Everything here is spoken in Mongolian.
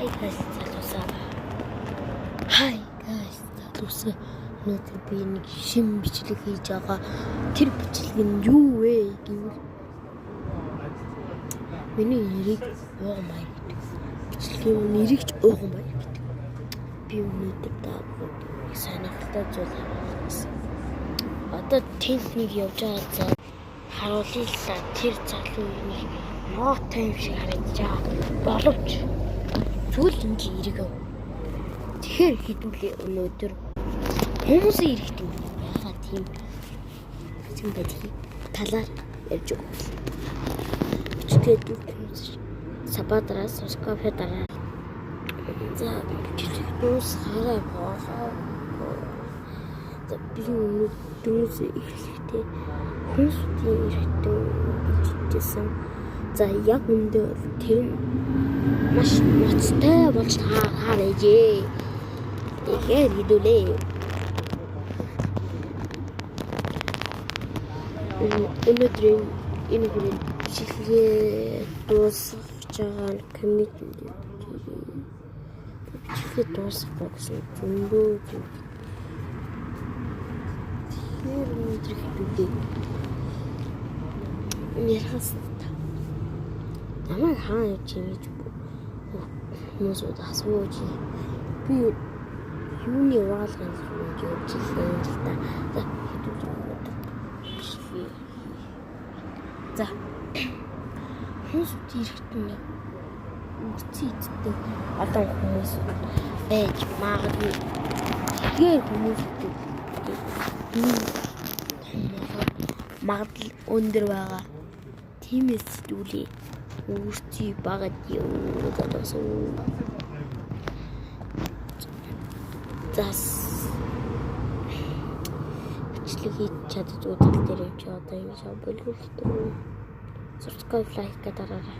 Hi guys залуусаа. Hi guys залуусаа. Өнөөдөр би нэг шин бичлэг хийж байгаа. Тэр бичлэг нь юу вэ гэвэл миний нэрийг Ууган Баяр гэдэг. Бичлэгийн нэрийг ч Ууган Баяр гэдэг. Би өнөөдөр та бүхэнд сонирхолтой зүйл харуулах гэсэн. Одоо тэнд нэг явж байгаа зал харуулъя л та. Тэр залуу нэг ноотой юм шиг харагдаж байгаа. Боловч зүйл ингэ эргэн. Тэгэхээр хэдүүлээ өнөөдөр хүмүүсийн эргэтэн яхаа тийм тийм байдгийг талаар ярьж өгөх. Бичлэгээ дүүрэн сабадраа subscribe дараа. За бичлэг дуусгаарай боохоо. За би өнөөдөр эхлэхдээ хүмүүсийн эргэтэн гэж хэлсэн. За яг үндэ бол тэр нь маш ноцтой болж таараа байжээ. Тэгэхээр хэдүүлээ. Өнөөдрийн энэ хүрээ бичлэгээ дуусгаж байгаа нь коммент бичлэгээ дуусгахгүй гэсэн зөндөө зүйл. Тэгэхээр өнөөдөр хэдүүлээ. Ярихаас намайг хаана явж юм гэж хүмүүсүүд асууж би юуны ураалгын зүг явж илээ л та. За хэдүүлээ өнөөдөр бичлэгээ. За хүмүүсүүд эргэтэн үгцэн эзэнтэй олон хүмүүс байж магадгүй. Тэгэхээр хүмүүсүүд магадлал өндөр байгаа. Тиймээс сэтгүүлээ үүрций багад юу залуусаа. За бичлэг хийж чаддгүй тал дээр явж одоо ингэж болиулдаг. Subscribe, like дараарай.